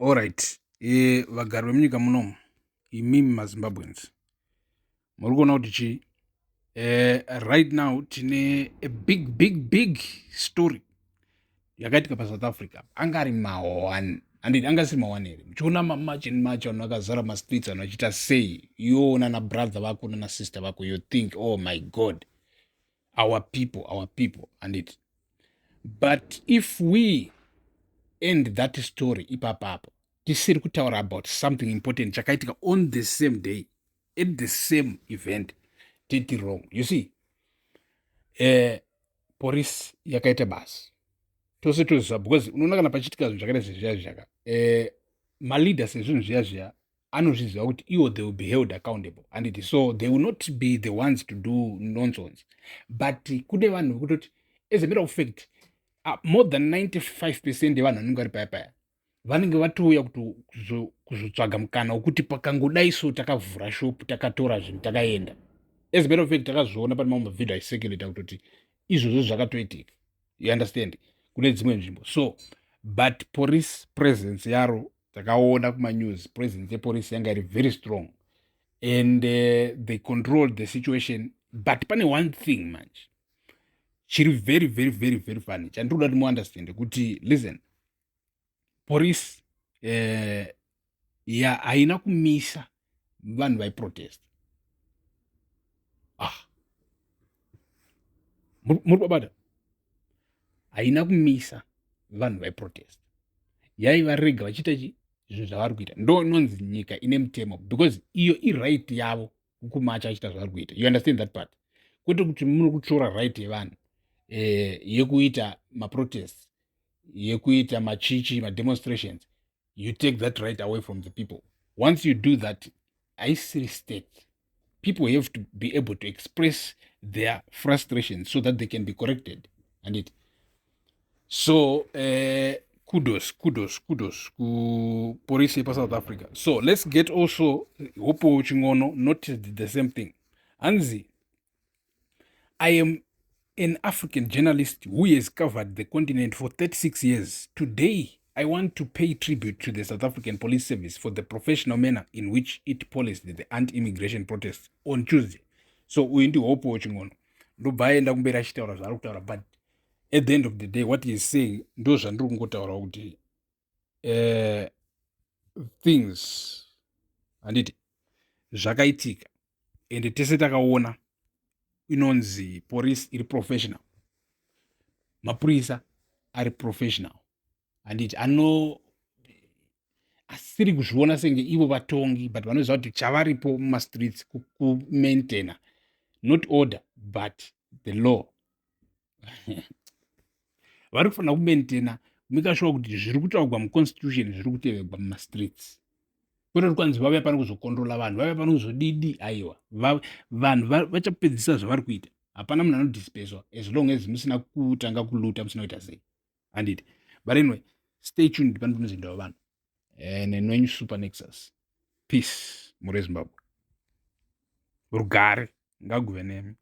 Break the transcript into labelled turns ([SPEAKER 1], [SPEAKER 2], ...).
[SPEAKER 1] Alright, vagari vemunyika munomu, imimi maZimbabweans, muri kuona kuti chii? Right now tine a big big big story yakaitika paSouth Africa. Anga ari ma1, handiti? Anga asiri ma1 here? Muchiona mamarch and march, vanhu vakazara mastreets, vanhu vachiita sei? Iwoona nabrother vako nanasister vako, you think, "Oh my God, our people, our people," handiti? But if we end that story ipapapo tisiri kutaura about something important chakaitika on the same day at the same event, titi wrong. You see, police yakaita basa, tose toziva, because unoona kana pachiitika zvinhu zvakaita sezviya zvaka maleaders ezvinhu zviya zviya anozviziva kuti iwo they will be held accountable, anditi? So they will not be the ones to do nonsense. But kune vanhu vekutoti, as a matter of fact, more than 95% yevanhu vanenge vari paya paya vanenge vatouya kuzotsvaga mukana wekuti pakangodai so takavhura shopu, takatora zvinhu, takaenda. As a matter of fact, takazviona pane mamwe mavhidhio aicirculata kutoti izvozvo zvakatoitika, you understand, kune dzimwe nzvimbo. So, but police presence yaro, takaona kumanews, presence yepolice yanga iri very strong and they controlled the situation. But pane one thing manje chiri very very very very funny chandiri kuda kuti muunderstand kuti, listen, police ya haina kumisa vanhu vaiprotest. Ah, muri kubata? Haina kumisa vanhu vaiprotest, yaivarega vachiita chi zvinhu zvavari kuita. Ndo inonzi nyika ine mutemo, because iyo iright yavo kumacha achiita zvavari kuita, you understand that part? Kwete kuti muri kutora right yevanhu yekuita maprotest, yekuita machichi mademonstrations. You take that right away from the people. Once you do that, haisiri state. People have to be able to express their frustrations so that they can be corrected, anditi? So kudos, kudos, kudos kupolisi yepaSouth Africa. So let's get also Hopewell Chin'ono noticed the same thing. Hanzi, "I am an African journalist who has covered the continent for 36 years. Today I want to pay tribute to the South African Police Service for the professional manner in which it policed the anti-immigration protests on Tuesday." So uyu ndiHopewell Chin'ono, ndobva aenda kumberi achitaura zvaari kutaura. But at the end of the day, what he is saying ndo zvandiri kungotaura kuti things, handiti, zvakaitika ende tese takaona inonzi police iri professional, mapurisa ari professional, handiti? Ano asiri kuzviona senge ivo vatongi, but vanoziva kuti chavaripo mumastreets kumaintaina not order but the law. Vari kufanira kumaintaina, kumake sure kuti zviri kutaurwa muconstitution zviri kutevegwa mumastreets, kwete kuti kwanzi vauya pano kuzokontrola vanhu, vauya pano kuzodidi. Aiwa, vanhu vachapedzisa zvavari kuita. Hapana munhu anodisperswa as long as musina kutanga kuluta, musina kuita sei, handiti? But anyway, stay tuned pano panozindawo vanhu nenwenyu Super Nexus. Peace, muri Zimbabwe, rugare ngaguve nemi.